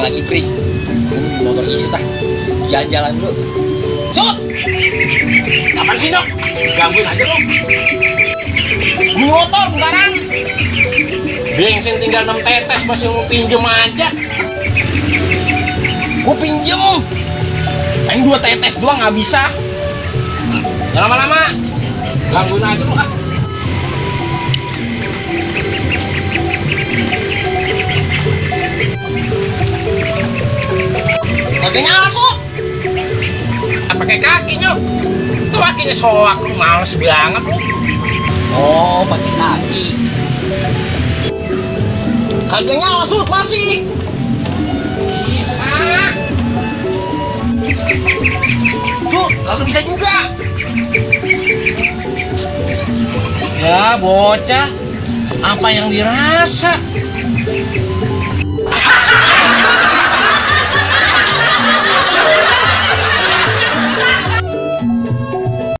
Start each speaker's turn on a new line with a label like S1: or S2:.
S1: lagi free. Motor isi tah. Jalan-jalan dulu. Sud!
S2: Kapan sih dok? Gangguin aja lo.
S1: Motor sekarang.
S2: Bensin tinggal 6 tetes masih mau pinjem aja.
S1: Gue pinjem. Paling 2 tetes doang nggak bisa.
S2: Jangan lama-lama. Gangguin aja lo ah.
S1: Kagak nyala, Sud.
S2: Pakai kaki nyok. Tuh kakinya soak lu, males banget lu.
S1: Oh, pakai kaki. Kagak nyala, Sud, masih.
S2: Bisa.
S1: Sud, kagak bisa juga.
S2: Ya bocah, apa yang dirasa?